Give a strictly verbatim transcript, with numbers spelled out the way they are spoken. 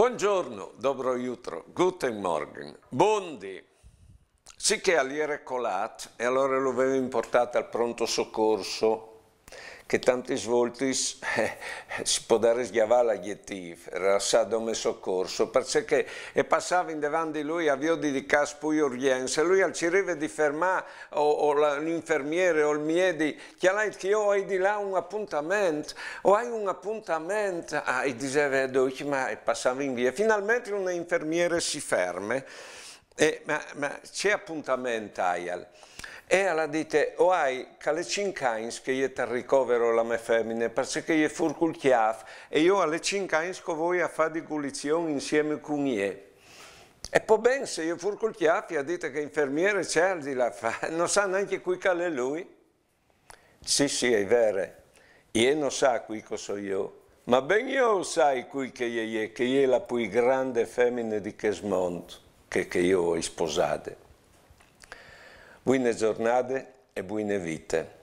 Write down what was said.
Buongiorno, dobro jutro, guten Morgen, bondi. Sì che al jere colat e alore lu vevin portât al pronto socorso, che tantis voltis, eh, si podarès gjavâ l'agjetîf, al jere dome socorso, parcè che e passavin devant di lui a viodi di câs plui urgjents, e lui al cirive di fermâ o, o la, l'infermiere o il miedi: «Cjalait che jo o ai di là un apontament, o ai un apontament.» Ah, i diseve a ducj, ma e passavin vie. Finalmentri une infermiere si ferme. E: «Ma, ma ce apontament aial?» E al à dite: «O ai, che al è cinc agns che e je tal ricovero la mê femine, parcè che e je fûr cul cjâf, e jo al è cinc agns che o voi a fâ di gulizion insiemi cun jê.» «E po ben, se e je fûr cul cjâf», i à dite chê infermiere, «ce aial di lâ a fâ? No sa nancje cui che al è lui.» «Sì, sì, e je vere, jê no sa cui che o soi jo, ma ben jo o sai cui che e je, che e je la plui grande femine di chest mont, chê che jo o ai sposade.» Buine zornade e buine vite.